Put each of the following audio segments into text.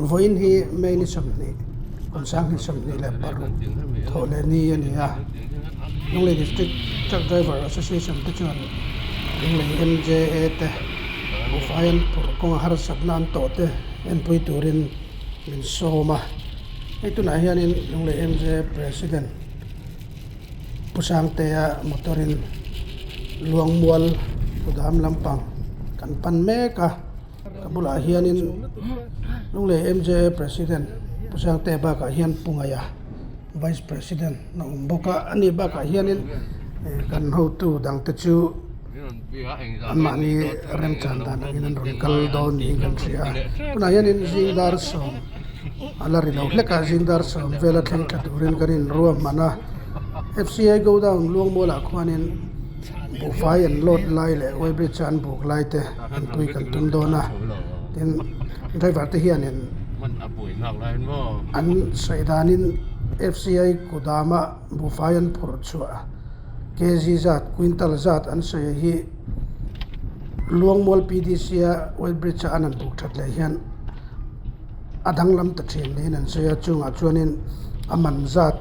Vawiin hi May ni 20 kum 2026 thawh leh ni a ni a. Lunglei District Truck Driver Association te chuan Lunglei MJA te buhfai an phurh kawnga harsatna an tawh te enpui turin min sawm a. Hei tunah hianin Lunglei MJA President Pu Sangtea motor in Luangmual Kudam lampang kan pan mek a, ka bulah hianin Lunglei MJA President Pu Sangtea bakah hian Pu Ngaia Vice President a awm bawk a, ani bakah hianin kan hotu dangte chu anmahni remchan dan angin an rawn kal dawn niin kan hria a, tunah hianin zing dar sawm. A la ri lo hlek a, zing dar sawm vela thleng tha turin kan inruahman a. FCI Godown Luangmualah khuanin buhfai an load lai leh weighbridge a an buk lai te an pui kan tum dawn a. Tin, driver te hianin an sawi danin FCI kudama buhfai an phurh chhuah kg zat, quintal zat an sawi hi Luangmual PDC a weighbridge a an han buk that leh hian a danglam ta thin niin an sawi a chungah chuanin a man zat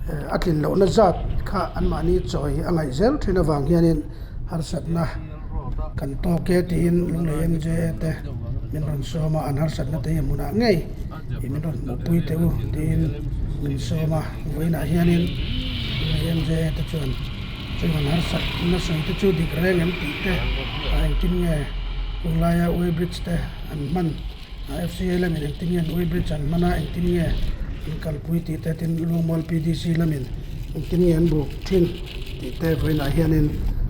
eh a tlin lohna zat kha anmahni chawi a ngaih zel thin avang hianin harsatna kan tawk e tiin Lunglei MJA te min rawn sawm a an harsatna te hi a hmunah ngei ih min rawn hmuhpui teh u tiin min sawm a vawiinah hianin Lunglei MJA te chuan chung an harsatna sawi te chu dik reng em tih te a engtin nge tunlaia weighbridge te an hman a FCA lamin engtin nge an weighbridge an hman a engtin nge an kalpui tih te tin Luangmual PDC lamin engtin nge an buk thin tih te vawiinah hianin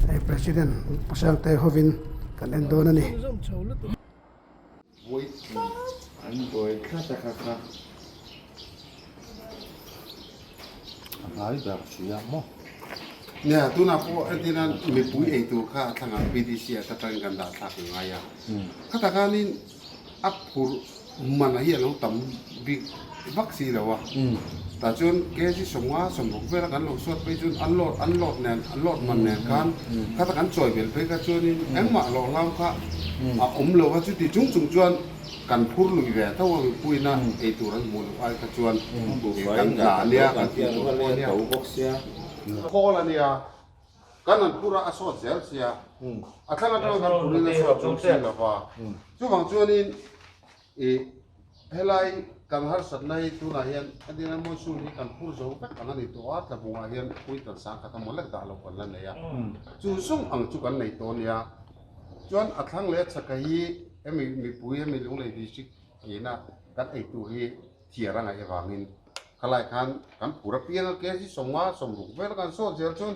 hei President Pu Sangte hovin kan en dawn a ni. An buai tlat a kha kha. A hnai ber si a maw. Nia, tunah pawh entirna mipui ei tur kha a thlangah PDC ah te atangin kan dah thlak ang ngai a. Khatah khanin a phurh man hi a lo tam bik vak si lo a. Tah chuan kg 50 60 vela kan lo suat phei chuan an load an load nen an load man nen khan khata kan chawi bel phei kha chuanin engmah hlawh hlau kha a awm lo a. Chuti chung chung chuan kan phur lui ve tho a mipuiina ei tur an hmuh loh ai kha chuan kan hna ania kan tih tur pawh ania. Khawl a nia, kan han phur a, a sawt zel sia, a thlang atanga kan phurin a sawt chu si lo va. Chuvang chuanin i helai kan harsatna hi tunah hian entirna monsoon hi kan phur zo vek ang a ni tawh a, tlabungah hian quintal sang khat emaw lek dah lo kan la nei a, chu zawng ang chu kan nei tawh a nia. Chuan a thlang leh a chhaka hi hemi mipui hemi Lunglei district ina kan eitur hi thiar a ngaih avangin Khalai khan kan phur apiang a kg 50 60 vel kan sawt zel chuan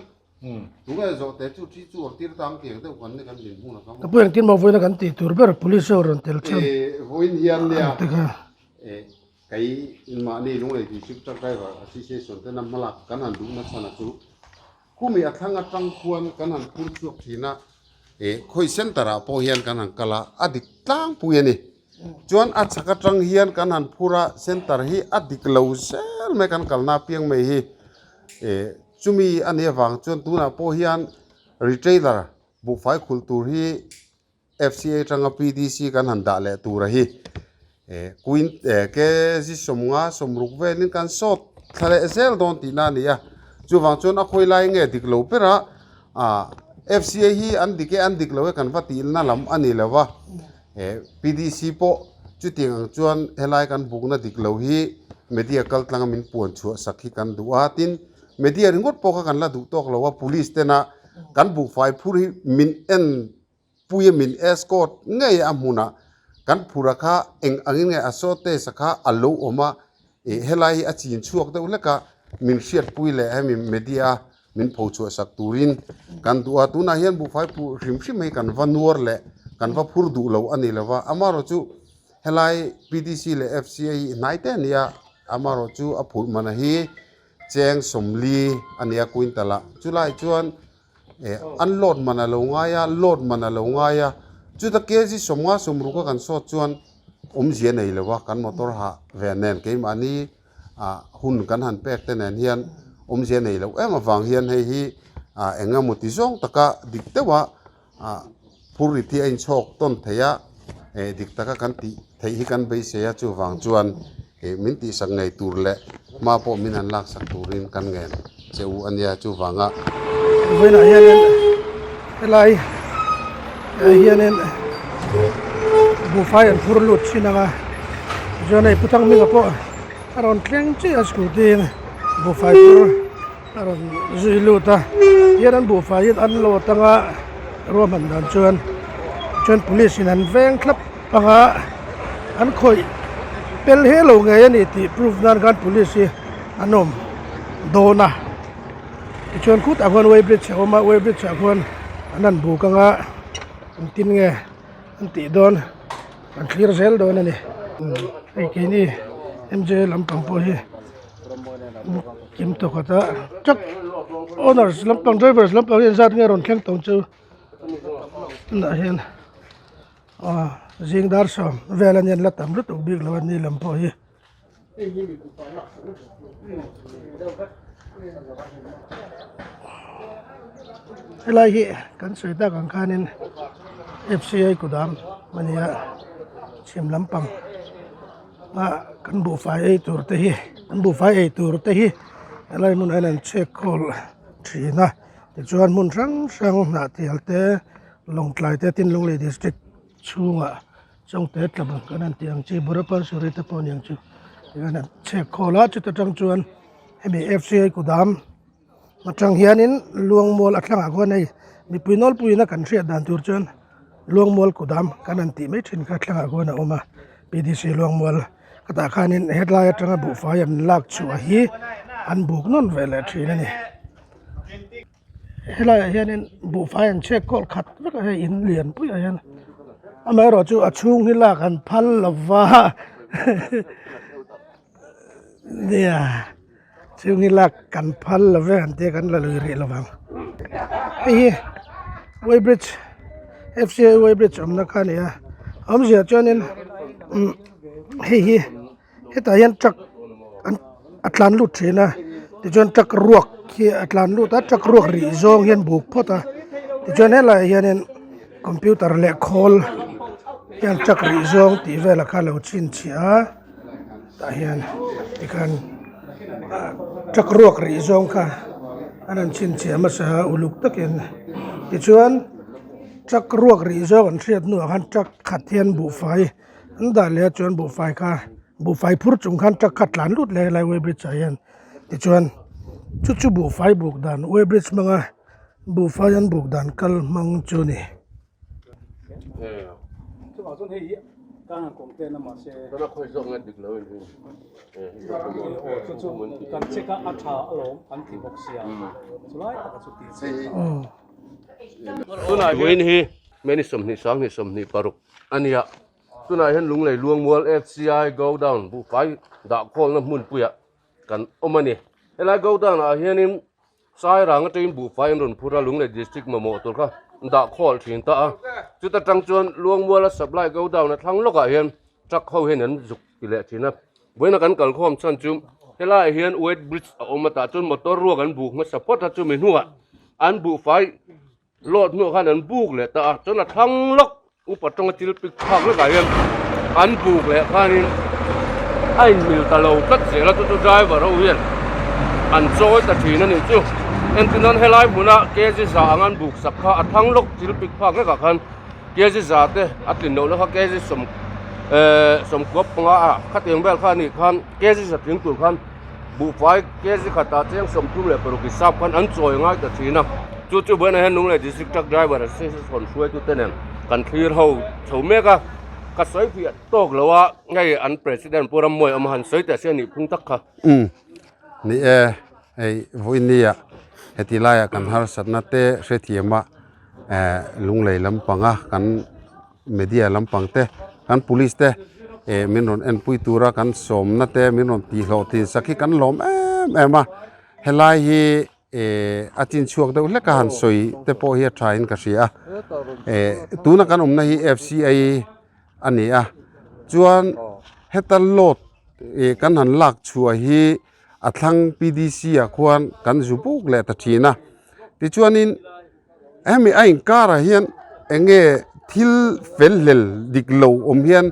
tunge zawh te chu thi chu awrtir ta ang tiang deuh kan ni kan din hmun a kam. Ka pu engtin maw vawiin a kan tih tur ber police ho rawn tel chuan Vawiin hian nia kei mahni Lunglei District Truck Driver Association tena hmalak kan han duhna chhan a chu khumi a thlang atang khuan kan han phur chhuak thin a khawi center ah pawh hian kan han kal a a dik tlangpui a ni. Chuan a chhak atang hian kan han phur a center hi a dik lo zel mai kan kalna apiang mai hi eh chumi a nih avang chuan tunah pawh hian retailer buhfai khulh tur hi F_C_A atanga P_D_C kan han dah leh tur a hi eh queen eh kg 50 60 velin kan sawt thla leh zel dawn tihna a ni a chuvang chuan a khawi lai nge dik lo ber a ah F_C_A hi an dik e an dik lo e kan va tihna lam a ni lo va. He PDC pawh chutiang ang chuan helai kan bukna dik lo hi media kal tlanga min puan chhuah sak hi kan duh a, tin media ringawt pawh kha kan la duh tawk lo a, police tena kan buhfai phur hi min en pui a min escort ngei a hmunah kan phur a kha eng angin nge a sawtest a kha a lo awm a, ih helai hi a chin chhuak deuh hlek a min hriatpui leh hemi media min pho chhuah sak turin kan duh a, tunah hian buhfai phuh hrim hrim hi kan va nuar leh kan va phur duh lo a ni lo va, amaherawhchu helai PDC leh FCA hi hnai te a ni a, amaherawhchu a phurh mana hi cheng 40 a ni a quintal ah chulai chuan eh an load man a lo ngai a, load man a lo ngai a, chuta kg 50 60 a kan sawt chuan awmzia nei lo a kan motor hah ve nen keimahni ah hun kan han pek te nen hian awmzia nei loh em avang hian hei hi ah eng emaw ti zawng taka dik deuha ah phur rit hi a inchhawk tawn thei a eh dik taka kan tih. Theih hi kan beisei a, chuvang chuan ih min tihsak ngei tur leh hma pawh min han laksak turin kan ngen che u a nia chuvanga. Vawiinah hianin helai ah hianin buhfai an phur lut thin ang a, chuan hei Pu Thangminga pawh a rawn thleng chiah a scooty in buhfai phur a rawn zui lut a, hian an buhfai hi an load anga ruahman dan chuan chuan police in an veng thlap. Panga an khawih pel he lo ngei a ni tih proof nan khan police hi an awm dawn a tichuan khutah khuan weigh bridge a awm a weigh bridge ah khuan an han buk anga engtin nge an tih dawn an thlir zel dawn a ni hei keini M J lampang pawh hi kim tawkhat a truck owners lampang drivers lampang hi engzat nge rawn thleng tawng chu tunah hian. Aw zing dar sawm vel a nian la tam lutuk bik lo a ni lam pawh hi. Helai hi kan sawi tak ang khanin F_C_I kudam a ni a chhim lampang a kan buhfai ei tur te hi kan buhfai ei tur te hi helai hmunah hian an chhek khawl thin a tichuan hmun hrang hrang hnah tial te. Lawngtlai te tin Lunglei district chhungah Chawngte tlabung kan han tih ang chi Burapalsuri te pawh aniang chu tihian an chhek khawl a chuta tang chuan hemi F_C_A kudam atang hianin Luangmual a thlangah khuan hei mipui nawlpuiin a kan hriat dan tur chuan Luangmual kudam kan han tih mai thin kha thlangah khuan a awm a P_D_C Luangmual khatah khanin hetlai atanga buhfai an lak chhuah hi an buk nawn ve leh thin a ni. Helaiah hianin buhfai an chhek kawlh khat vek a hei in lian puiah hian amaherawh chu a chhung hi lak an phal lo va nia chhung hi lak kan phal lo ve han tia kan la lui rih lo vang hei hi weigh bridge F C I weigh bridge awmna kha a ni a awmzia chuanin umm hei hi. Hetah hian truck an a tlan lut thin a tichuan truck ruak hi a tlan lut a truck ruak rih zawng hian buk phawt a tichuan helaiah hianin computer leh khawl hian truck rih zawng tih velah kha a lo chhinchhiah a tah hian tikhan ah truck ruak rih zawng kha an han chhinchhiah hmasa a uluk takin tichuan truck ruak rih zawng an hriat hnuah khan truck khat hian buhfai. An dah leh a chuan buhfai kha buhfai phur chung khan truck kha tlan lut leh helai weigh bridge ah hian tichuan chu chu buhfai buk dan weigh bridge hmanga buhfai an buk dan kal hmang chu a ni. A nia, tunah hian Lunglei Luangmual FCI Godown buhfai dah khawlna hmunpuiah kan awm a ni. Helai Godown ah hianin Sairang atangin buhfai an rawn phur a, Lunglei District mamawh tur kha dah khawl thin ta a. Chuta tang chuan Luangmuala Supply Godown a thlang lawkah hian truck ho hian an zuk ti leh thin a. Vawiina kan kalkhawm chhan chu helaiah hian weight bridge a awm a, tah chuan motor ruak an buk hmasa phawt a, chumi hnuah an buhfai Lawt hnuah khan an buk leh ta a, chuan a thlang lawk upa tawnga thil pik thlak lekah hian an buk leh khanin a inmil ta lo tlat zel a, chu chu driver ho hian an chawi ta thin a nih chu. Entir nan helai hmuna kg za anga an buk sak kha a thlang lawk thil pik phak lekah khan kg za te a tlin lohna kha kg sawm ehh sawmkua panga ah khatiang vel kha a nih khan kg za tling tur khan Buhfai kg khatah cheng 36 hisap khan an chawi ngai ta thin a, chu chu buaina hian Lunglei District Truck Driver Association hruaitute nen kan thlir ho chho mek a, ka sawi fiah tawk lo a, hei an President Pu Rammuai awm a han sawi teh se a nih phung tak kha. Umm ni e, hei vawinia heti laiah kan harsatna te hrethiam a eh Lunglei lampanga kan media lampang te kan police te eh min rawn enpui tura kan sawmna te min rawn tihhlawh thin sak hi kan lawm em em a helai hi eh a chin chhuak deuh hlek a han sawi te pawh hi a tha in ka hria a eh tuna kan awmna hi F_C_A a ni a chuan heta load eh kan han lak chhuah hi a thlang P_D_C ah khuan kan zu buk leh ta thin a tichuanin. Hemi a inkarah hian eng nge thil fel hlel dik lo awm hian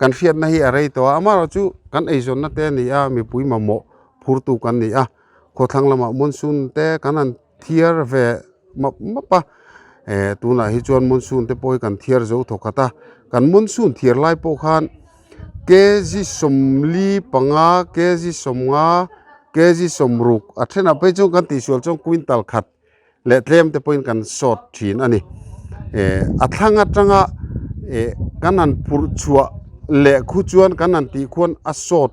kan hriatna hi a rei tawh a, amaherawhchu kan eizawnna te a ni a, mipui mamawh phurtu kan ni a, khawthlang lamah monsoon te kan han thiar ve map map a, eh tunah hi chuan monsoon te pawh hi kan thiar zo thawk khat a, kan monsoon thiar lai pawh khan kg 45 kg 50 kg 60 a thenah phei chuan kan tihsual chuan quintal khat leh tlem te pawhin kan sawt thin a ni eh a thlang atanga eh kan han phurh chhuah leh khu chuan kan han tih khuan a sawt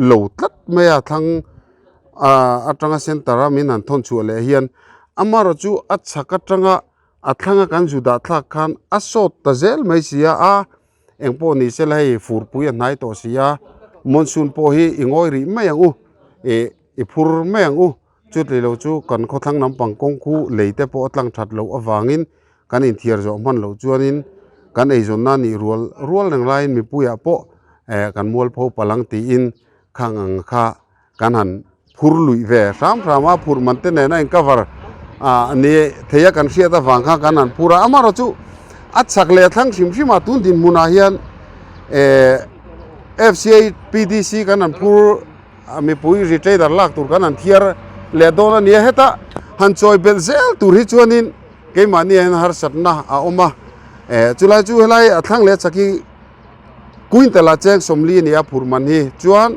lo tlat mai a thlang ah atanga center a min han thawn chhuah leh hian amaherawh chu a chhak atanga a thlanga kan zu dah thlak khan a sawt ta zel mai si a a eng pawh ni sela hei furpui a hnai tawh si a monsoon pawh hi i ngawi rih mai ang u ih i phur mai ang u. Chutli lo chu kan khawthlang lampang kawng khu lei te pawh a tlang that loh avangin kan inthiar zawh hman loh chuanin kan eizawnna nih rual rual reng laiin mipuiah pawh eh kan mualpho palang tiin khang ang kha kan han phur luih ve hram hram a, phurh man te nen a in cover ah ni thei a kan hriat avang kha kan han phur a, amaherawh chu a chhak leh a thlang hrim hrim a tun dinhmunah hian eh F_C_A P_D_C kan han phur. A mipui retailer lak tur kan han thiar leh dawn a nia heta han chawi belh zel tur hi chuanin keimahni ah hian harsatna a awm a eh chulai chu helai a thlang leh chak hi quintal ah cheng 40 a ni a phurh man hi chuan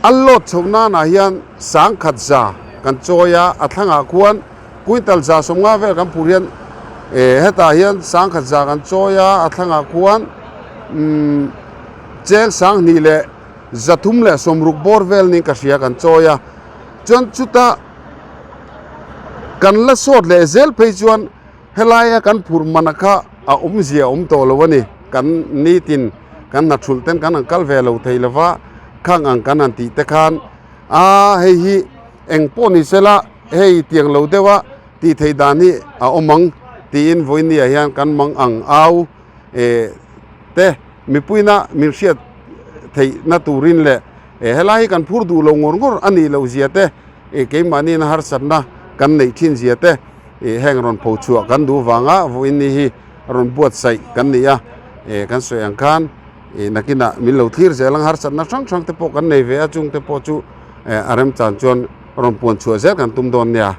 a load chhoh nanah hian sangkhat za kan chawi a a thlangah khuan quintal za 50 vel kan phurh hian eh hetah hian sangkhat za kan chawi a a thlangah khuan umm cheng 20 leh 360 bawr vel niin ka hria kan chawi a chuan chuta kan la sawt leh zel phei chuan helaia kan phurh mana kha a awmzia a awm tawh lo a ni kan nitin kan hna thulh ten kan han kal ve lo thei lova khang ang kan han tih te khan a hei hi eng pawh ni sela hei tiang lo deuh a tih theih dan hi a awm ang tiin vawiin ah hian kan mang ang au eh te mipuina min hriat theihna turin leh eh helai hi kan phur duh lo ngawr ngawr a nih loh zia te eh keimahni na harsatna kan neih thin zia te eh heng rawn pho chhuah kan duh vanga vawiin ni hi rawn buatsaih kan ni a eh kan sawi ang khan eh nakinah min lo thlir zel ang harsatna hrang hrang te pawh kan nei ve a chung te pawh chu eh a remchan chuan rawn puan chhuah zel kan tum dawn nia.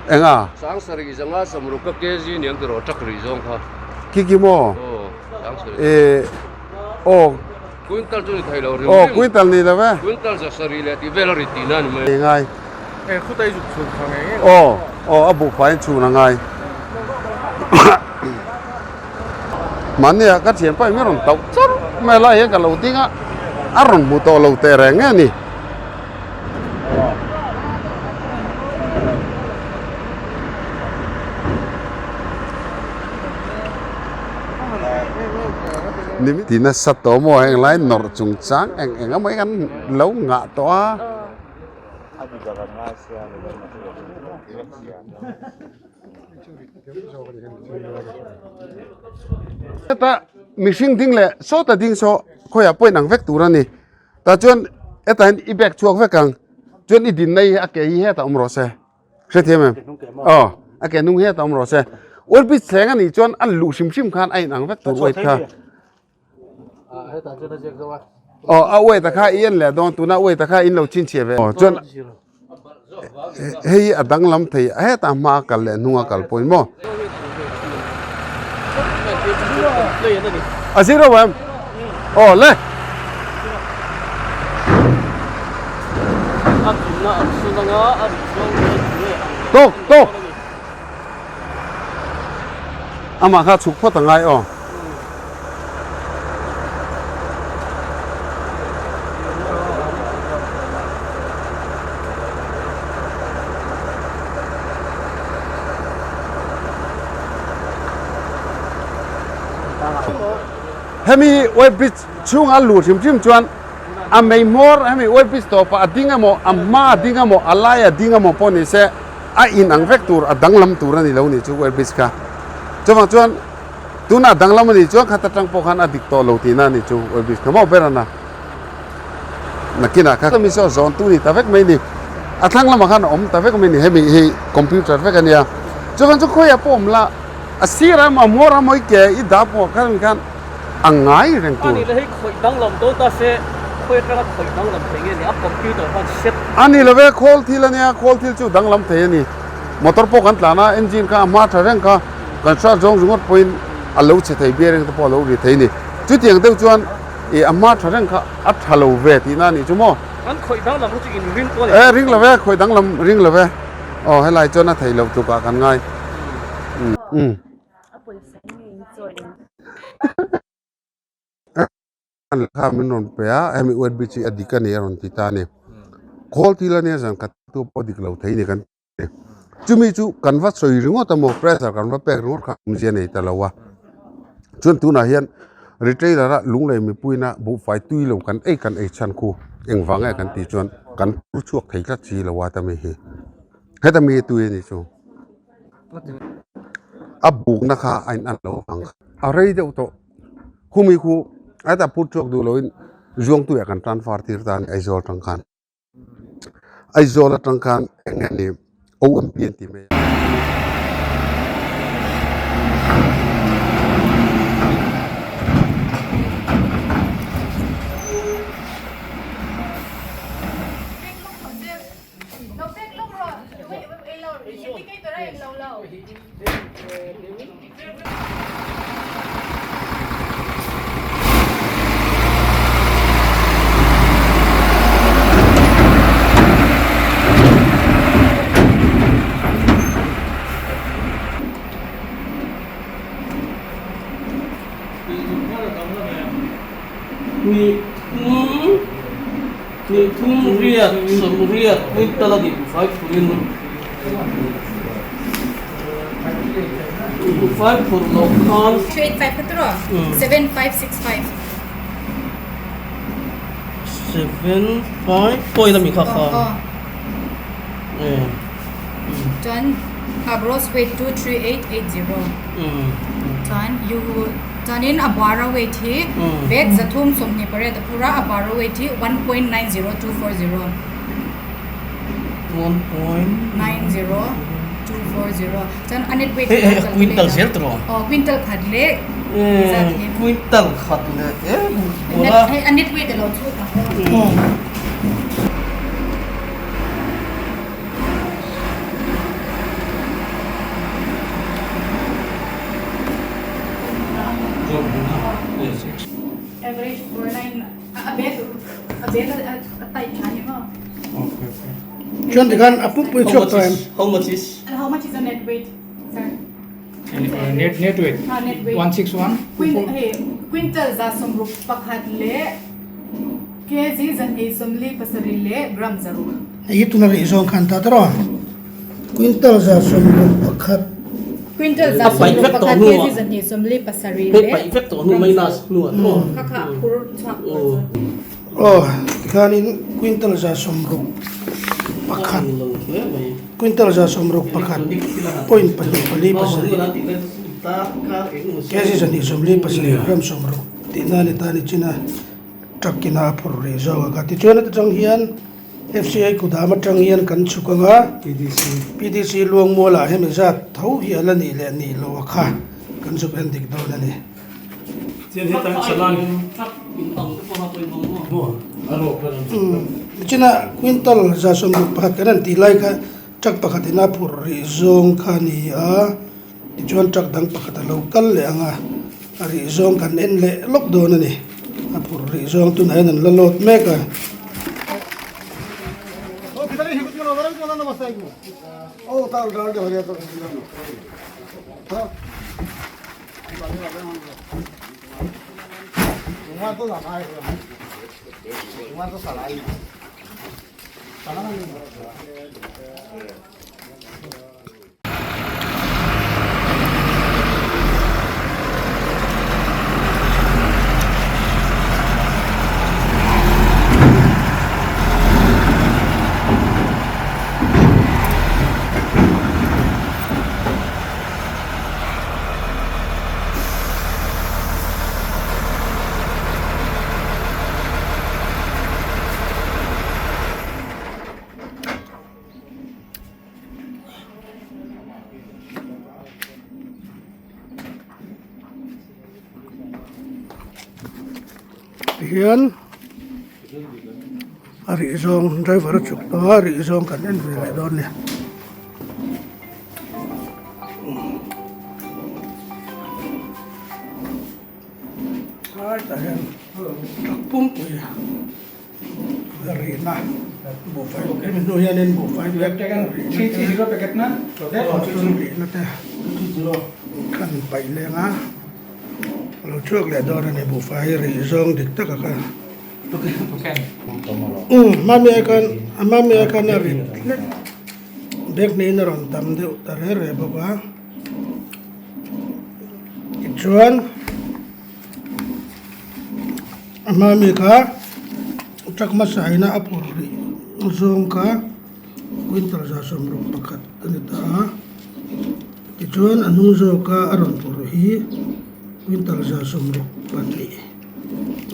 Enga? Kiki maw? Eh aw. Quintal chu ni thei lo rim rim. Aw quintal ni lo e. Quintal 700 leh tih vel a ri tihna a ni mai. Ni ngai. E khutai zuk chhun kha ngei ngei. Aw aw a buhfai in chhun a ngai. Mahni ah ka thian pa in a rawn tauh char mai lai hian ka lo ding a, a rawn hmu tawh lo teh reng nge ni. Ti nasa tawh maw heng lai nawrh chung chang eng eng emaw hi kan lo ngah tawh a. Heta mihring ding leh sawta ding saw khawiah pawh inang vek tur a ni. Tah chuan hetah hian i bag chhuak vek ang chuan i dinna hi a ke hi hetah awm rawh se. Hrethiam em? Aw, a ke hnung hian a awm rawh se. Oil bridge thleng a nih chuan a luh hrim hrim khan a inang vek tur weight kha. Aw, a weight a kha i en leh dawn tuna weight a kha in lo chhinchhiah ve. Aw, chuan hei a danglam thei a hetah hma a kal leh hnung a kal pawhin maw. A zero em? Aw le. Tok tok. Amah kha chhuk phawt a ngai aw. Hemi oil bridge chhunga a luh hrim hrim chuan a mei hmawr hemi oil bridge tawpah a ding emaw a hma a ding emaw a lai a ding emaw pawh ni se a inang vek tur a danglam tur a ni lo ni chu oil bridge kha. Chuvang chuan tunah danglam a nih chuan khat atang pawh khan a dik tawh lo tihna a ni chu weighbridge kha maw ber a na. Nakinah kha mi saw zawn tu ni ta vek mai ni. A thlang lamah khan a awm ta vek mai ni. Hemi hi computer vek a nia. Chuvang chu khawiah pawh awm la a sirah emaw a hmawrah emaw i ke i dah pawh khan khan a ngai reng tur. Ani le hei khawih danglam dawn ta se khawi atanga khawih danglam thei nge ni a computer khan set. Ani love khawl thil a nia khawl thil chu danglam thei a ni. Motor pawh kan tlan a engine kha a hma tha reng kha kan hriat zawng ringawt pawhin a lo chhe thei bearing te pawh a lo ri thei a ni. Chutiang deuh chuan ih a hma tha reng kha a tha lo ve tihna a nih chu maw. An khawih danglam hi chu in ring pawh a ni. E ring love khawih danglam ring love aw helai chuan a theih loh tlukah kan ngai. Umm. Kha min rawn pe a hemi USB chi a dik a ni a rawn ti ta a ni khawl thil a nia zan khat tu pawh dik lo thei ni kan ti chumi chu kan va sawi ringawt a maw pressure kan va pek ringawt kha awmzia nei ta lo a chuan tunah hian retailer a lunglei mipuiin a buhfai tui lo kan ei kan ei chhan khu engvang nge kan tih chuan kan phur chhuak thei tlat si lo a ta mi hi heta mi tui a ni chu. A bukna kha a in an lo ang a rei deuh tawh khumi khu a ta phut chhuak duh loin Zuangtuiah kan transfer tir ta a ni Aizawl atang khan Aizawl atang khan eng nge ni OMP an tih mai a. Hnih thum riat sawmriat quintal a nih buhfai phurin buhfai phur loh khan 285 kha tiraw 7565 75 point ami kha kha chuan a gross weight 23880 chuan you Chuanin a bara weight hi bag 328 a phur a, a bara weight hi 1.90240. 90240. Chuan a net weight hi quintal zel tawh ang. Aw quintal khat leh zat hi. Quintal khat leh e bura. Hei a net weight a lo chhut ang aw. Average 49 a bag a bag a tight tha ni maw. Okay okay. Chuan tikhan a pumpui chhuak tawh em? How much is? And how much is the net weight sir? Net net weight. Ha net weight. 161. Quin hey quintal za sawmruk pakhat leh kg zahnih sawmli pasarih leh gram zaruk. Hei hi tuna rih zawng khan ta tawh a, quintal za sawmruk pakhat. Quintal za sawmruk pakhat kg zahnih sawmli pasarih leh gram zaruk. Kha kha a phur chhuak tur chu. Aw tikhanin quintal za sawmruk pakhat quintal za sawmruk pakhat point pahnih pali pasarih kg zahnih sawmli pasarih gram sawmruk tihna a ni ta a ni chin a truck in a phur rih zawk a kha tichuan heti chang hian. FCI kudam atang hian kan chhuk ang a, PDC Luangmualah hemi zat tho hi a la nih leh nih loh a kha kan zuk en dik dawn a ni. Nichina quintal 161 kan han tih lai kha truck pakhat in a phurh rih zawng kha a ni a, tichuan truck dang pakhat a lo kal leh ang a, a rih zawng kan en leh lawk dawn a ni. A phurh rih zawng tunah hian an la load mek a. Tihian a rih zawng driver a chhuk tawh a a rih zawng kan en ve leh dawn a ni. Hetah hian truck pumpui rihna buhfai hemi hnu hianin buhfai rihna te khan paih leng a lo chhuak leh dawn a ni buhfai rih zawng dik tak a kha umm hmami ah khan a hmami ah khan a rit hlek bag hnihin a rawn tam deuh ta re re bawk a tichuan. A hma mi kha truck hmasa ina a phur rih zawng kha quintal 61 a ni ta a tichuan a hnung zawka a rawn phur hi quintal 62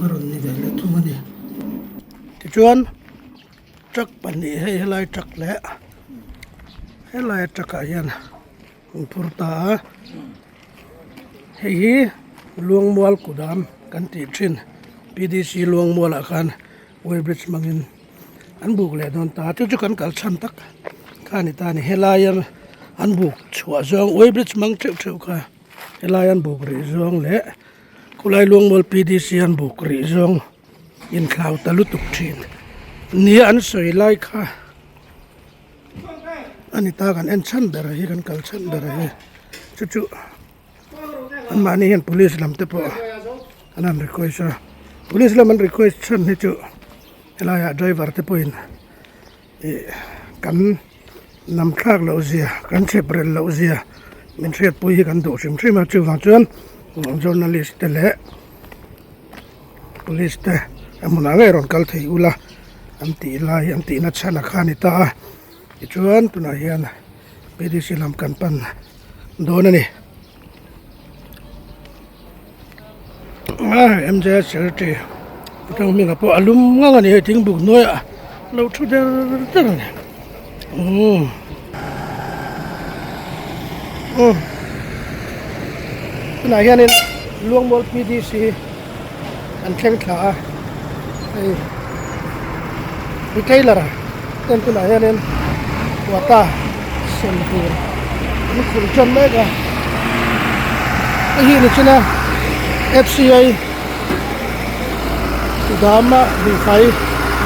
a rawn ni ve leh thung a ni tichuan truck pahnih hei helai truck leh helai truck ah hian an phur ta a. Hei hi Luangmual kudam kan tih thin P D C Luangmual ah khan way bridge hmangin an buk leh dawn ta chu chu kan kal chhan tak kha a ni ta a ni helaia an buk chhuah zawng way bridge hmang theuh theuh kha helai an buk rih zawng leh khulai Luangmual P D C an buk rih zawng inthlau ta lutuk thin nia an sawi lai kha. A ni ta kan en chhan ber hi kan kal chhan ber hi chu chu anmahni hian police lam te pawh an han request a police lam an request chhan hi chu helaiah driver te pawhin ih kan nam thlak loh zia kan chhep rel loh zia min hriatpui hi kan duh hrim hrim a chuvang chuan journalist te leh police te a hmunah ngei rawn kal thei ula an tih lai an tihna chhan a kha a ni ta a tichuan tunah hian P D C lam kan pan dawn a ni M J secretary atang hming ah pawh a lum ngang a ni hei thing buk hnuaiah lo thu der der a ni umm umm tunah hianin Luangmual P D C an thleng thla a hei retailer ten tunah hianin quata sem tur an khulh tan mek a hei hi ni chin a F C I dama buhfai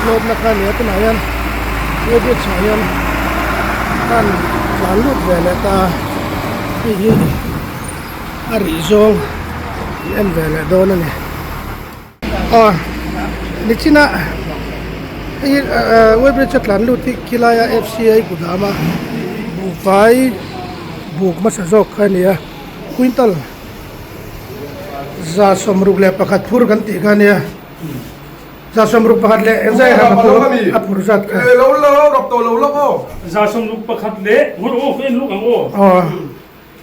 hlawtna kha a ni a tunah hian weighbridge ah hian an tlan lut ve leh ta a hei hi. A rih zawng an en ve leh dawn a ni. Aw nichina hei hi weighbridge a tlan lut hi khilaia F C I kudam a buhfai buk hmasa zawk kha a ni a quintal 61 phur kan tih kha a nia 61 leh engzah nge a phur zat kha. Aw.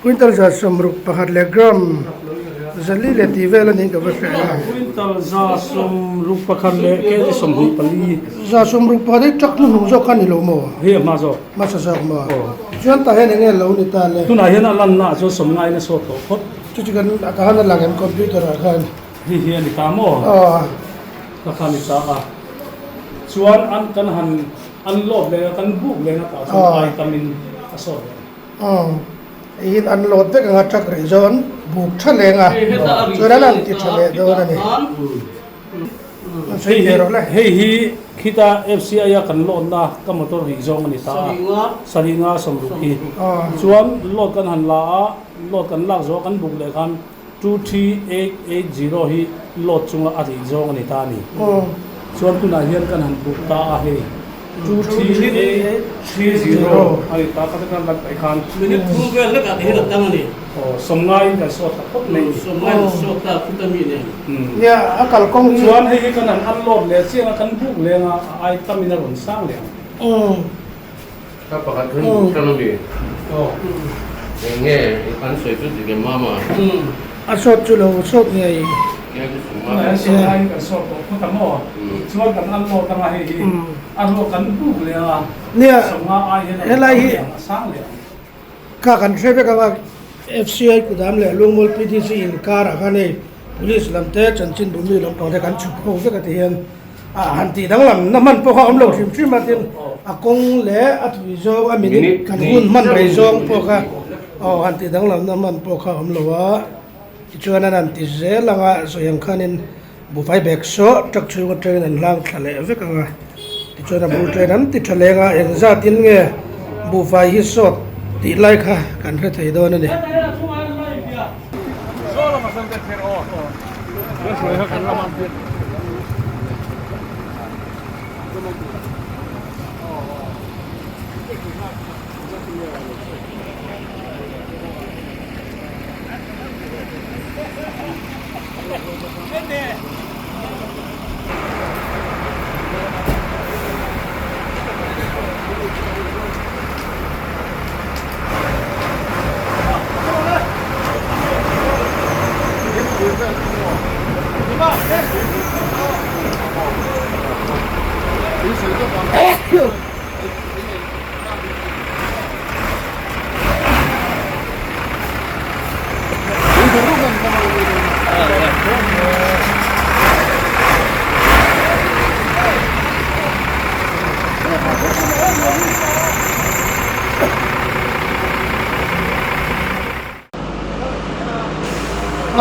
Quintal 61 leh gram 400 leh tih vel a niin ka va hria a. Quintal 61 leh kg 24. 61 hi truck hnuhnung zawk kha a ni lo maw? Hei a hma zawk. Hmasa zawk maw? Chuan tah hian eng nge lo ni ta le? Tunah hian a lanna ah chuan sawmngain a sawt tawh phawt. Chu chu kan a khan a lang em computer ah khan? Hei hi a ni ta maw? Aw. Ka kha a ni ta a. Chuan an kan han unload leh a kan buk leh a tah chuan ai tamin a sawt leh. Aw, heihin an load vek anga truck rih zawn buk tha leng a, chuan an han ti tha leh dawn a ni. An sawi ve rawh le. Hei hi khita FCI a kan load na ka motor rih zawng a ni ta a, sarih nga 60 hi. Chuan load kan han la a, load kan lak zawh kan buk leh khan 23880 hi load chunga a rih zawng a ni ta a ni. Chuan tunah hian kan han buk ta a hei 23830 a ni ta ka kan lan paih khan. Minute thum vel hlekah te hian a tang a ni. Aw, sawmngaiin kan sawt ta phawt mai a ni. Sawmngaiin kan sawt ta phut a mi nen. Nia, a kalkawng hi. Chuan hei hi kan han unload leh chiang a, kan buk leng a, a ai tamin a rawn sang leh ang. Ka pakhat khan buk tan a mi. Eng nge an sawi chu ti lem mama. A sawt chu lo sawt ngei. Tunah hian sawt laiin kan sawt tawh phawt ang aw. Chuan kan an lawt anga hei hi a ruak kan buk leh anga sawmnga ai hian a rawn tam leh ang a sang leh ang. Kha kan hre vek anga FCI kudam leh Lungmual PDC inkar ah khan hei. Police lam te chanchin bumi lam pang te kan chhuk ho vek a ti hian ah han tih danglam na hman pawh kha a awm lo hrim hrim a tin a kawng leh a thui zawng a minute kan hun hman rei zawng pawh kha aw han tih danglam na hman pawh kha a awm lo a tichuan an han ti zel ang a sawi ang khanin buhfai bag saw truck chhung atangin an hlang thla leh vek ang a tichuan a bul train an ti tha leng a engzatin nge buhfai hi sawt tih lai kha kan hre thei dawn a ni.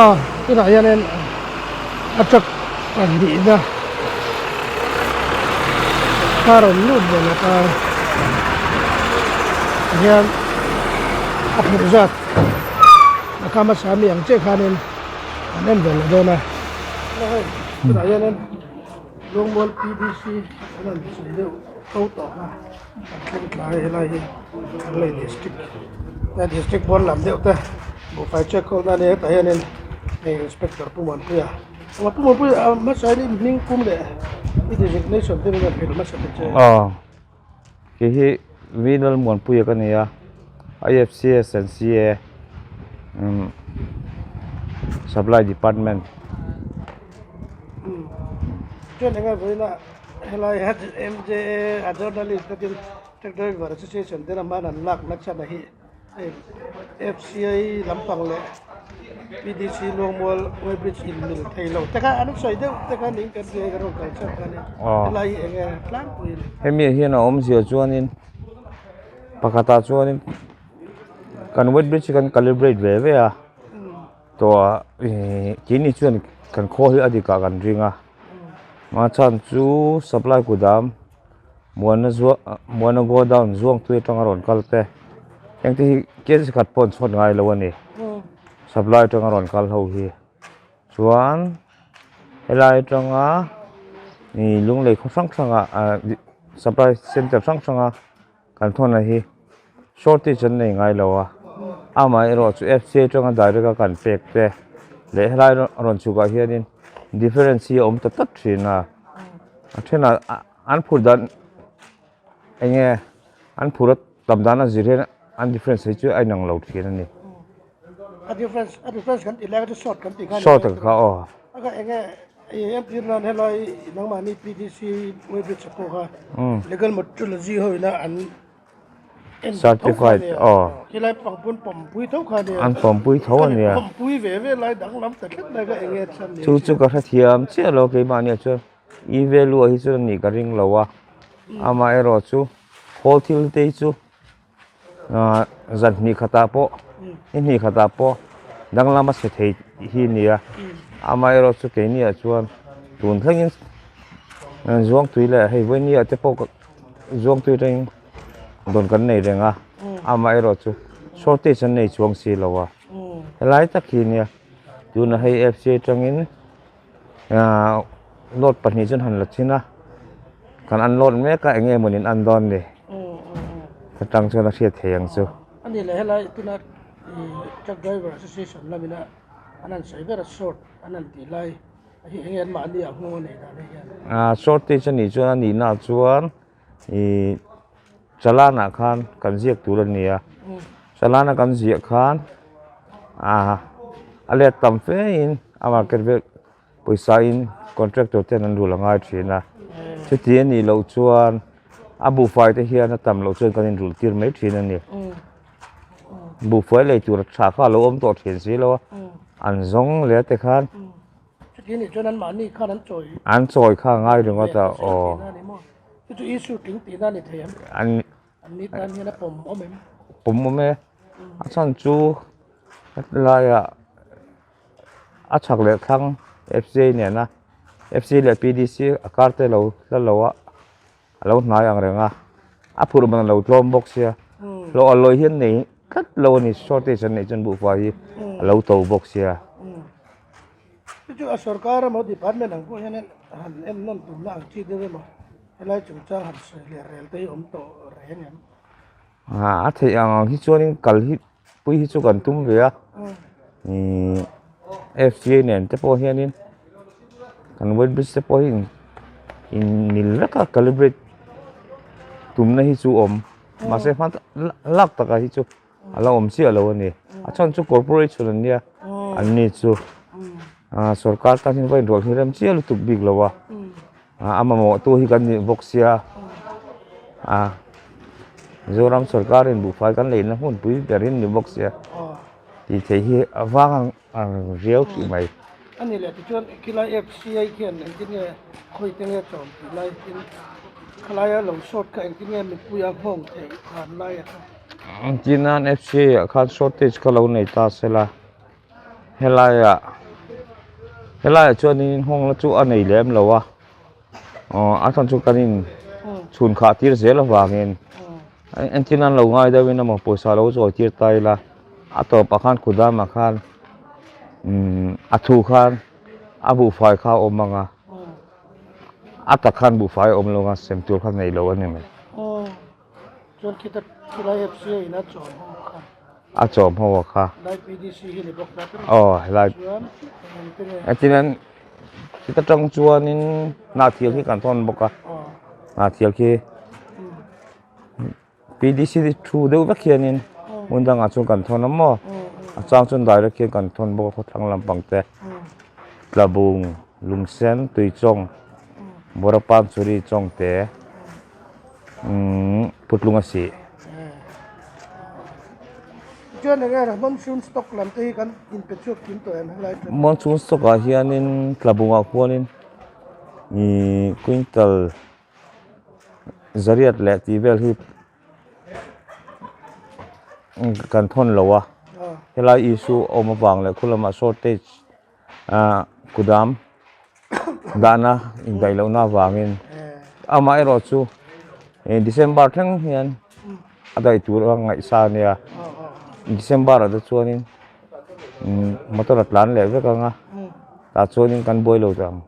A tunah hianin a truck pahnihna a rawn lut ve leh ta tihian a phurh zat a kha hmasa mi ang chiah khanin an en ve leh dawn a tunah hianin Luangmual P D C an han sawi deuh fo tawh a an thleng tlai helai hi Lunglei district he district pawn lam deuh te buhfai check kawlna a nia hetah hianin hei inspector Pu Muanpuia Pu Muanpuia a hmasa in hming pum leh i designation te min rawn hrilh hmasa ta che. Aw kei hi Vinal Muanpuia ka ni a I F C S and C A umm supply department. Chuan eng a vawiin a helai M J A a journalist takin truck driver association te lam an lak na chhan a hi hei F C I lampang leh P D C Luangmual weighbridge in mil thei lo te kha an sawi deuh te kha ning kan hria ka rawn kal chhan kha nia helai hi eng nge tlangpui a ni. Hemi ah hian a awmzia chuanin pakhatah chuanin kan weighbridge hi kan calibrate ve ve a. Tawh ih keini chuan kan khawl hi a dik ah kan ring a a chhan chu supply kudam muana zuah muana godown zuang tui atanga rawn kal te heng te hi kg khat pawh an chhuat ngai lo a ni supply atanga rawn kal ho hi chuan helai atanga ih lunglei khaw hrang hrang ah ah supply center hrang hrang a. Kan thawn hi shortage an nei ngai lo a, amaherawh chu F C atanga direct a kan pek te leh helai rawn chhukah hianin difference hi a awm ta tlat thin a, a thenah an phur dan eng nge an phur a tam dan a zir hian an difference hi chu a inang lo thin a ni. A difference a difference kan tih lai kha chu short kan tih kha a ni. Short kha aw. A eng nge I entir nan helai nangmahni P D C weighbridge a pawh kha legal metrology ho ina an en tho kha ania helai pangpun pawmpui tho kha ania an pawmpui tho ania pawmpui ve ve lai danglam ta tlat mai kha eng nge chhan ni chu chu ka hrethiam chiah lo keimahni ah chuan e value ah hi chuan anih ka ring lo a amaherawhchu khawl thil te hi chu Ahh zan hnih khatah pawh ni hnih khatah pawh danglam a chhe thei hi a ni a amaherawh chu keini ah chuan tun thlengin zuangtui leh hei vawiin ah te pawh zuangtui atangin dawn kan nei reng a amaherawh chu shortage an nei chuang si lo a helai tak hi nia tuna hei F C atangin ahh load pahnih chu an han la chin a kan unload mek a eng nge mawni an an dawn ni atang chuan a hriat thei ang chu. A ni leh helai tuna ih truck driver association lamina an han sawi ber a short an han tih lai hi eng nge an mahni ah nghawng a neih dan hei hian. Ahh shortage a nih chuan a nihna ah chuan ih challan ah khan kan ziak tur a ni a challan a kan ziah khan ah a let tam fe in a market vel pawisa in contractor ten an rul a ngai thin a chuti a nih loh chuan a buhfai te hian a tam loh chuan kan inrulh tir mai thin a ni buhfai lei tur tha kha a lo awm tawh thin si lo a an zawng leh te khan. Chuti anih chuan anmahni khan an chawi. An chawi kha a ngai ringawt a aw. Chu chu issue tling tihna a ni thei em? An Anni tan hian a pawm awm em? Pawm awm e. A chhan chu helaiah a chhak leh thlang FCA nena FCA leh PDC a kar te lo hla lo a a lo hnai ang reng a a phurh man a lo tlawm bawk sia hlawh a lawi hian nei tlat lo a ni shortage an neih chuan buhfai hi a lo to bawk sia. Chu chu a sorkar emaw department ang pawh hian han en nawn tumna ang chi deuh emaw helai chungchang han sawi leh rel te hi awm tawh reng em? A theih ang ang hi chuanin kal hi pui hi chu kan tum ve a ihh F_C_A nen te pawh hianin kan weight bridge te pawh hi in mil vek a calibrate tumna hi chu awm mahse hman lak takah hi chu a la awm chiah lo a ni a chhan chu corporation an nia an ni chu ah sorkar tan hian va inrawlh hi rem chiah lutuk bik lo a ah a mamawh tu hi kan nih bawk sia ah Mizoram sorkar in buhfai kan leina hmunpui ber in ni bawk sia tih theih hi a vang ang ang riau tih mai. A ni leh tichuan khilai F_C_I khian engtin nge khawi te nge chawm tih lai tin khalaia lo short kha engtin nge mipui a nghawng theih dan lai a kha. Engtin nan F_C_I ah khan shortage kha lo nei ta sela helaiah helaiah chuanin nghawng la chu a nei lem lo a aw a chhan chu kan in chhun khah tir zel avangin engtin nan lo ngai deuhin emaw pawisa lo chawi tir ta ila a tawpah khan kudam ah khan umm a thu khan a buhfai kha a awm ang a a tak khan buhfai a awm lo ang a sem tur kha nei lo a ni mai. Chuan khita khilai FC a in a chawm ho kha. A chawm ho kha. Helai PDC hi ni bawk ta ber. Aw helai. Chuan engte nge. Engtin an khita tang chuanin hnahthial khi kan thawn bawk a. Hnahthial khi PDC thu deuh vek hianin hmun dangah chuan kan thawn a maw. A chang chuan direct hian kan thawn bawk a khawthlang lampang te. Tlabung, Lungsen, Tuichawng, Borapam, Churi, Chawngte. Umm putlung a sih. Chuan eng nge monsoon stock lam te hi kan inpe chhuak kim tawh em helai chu. Monsoon stock ah hianin tlabungah khuanin ihh quintal zariat leh tih vel hi kan thawn lo a helai issue a awm avang leh khu lamah shortage ah kudam dahna indaih lohna avangin amaherawh chu ih December thleng hian a daih tur a ngaihsa a nia December ah te chuanin umm motor a tlan leh vek ang a tah chuanin kan buai lo tawh ang.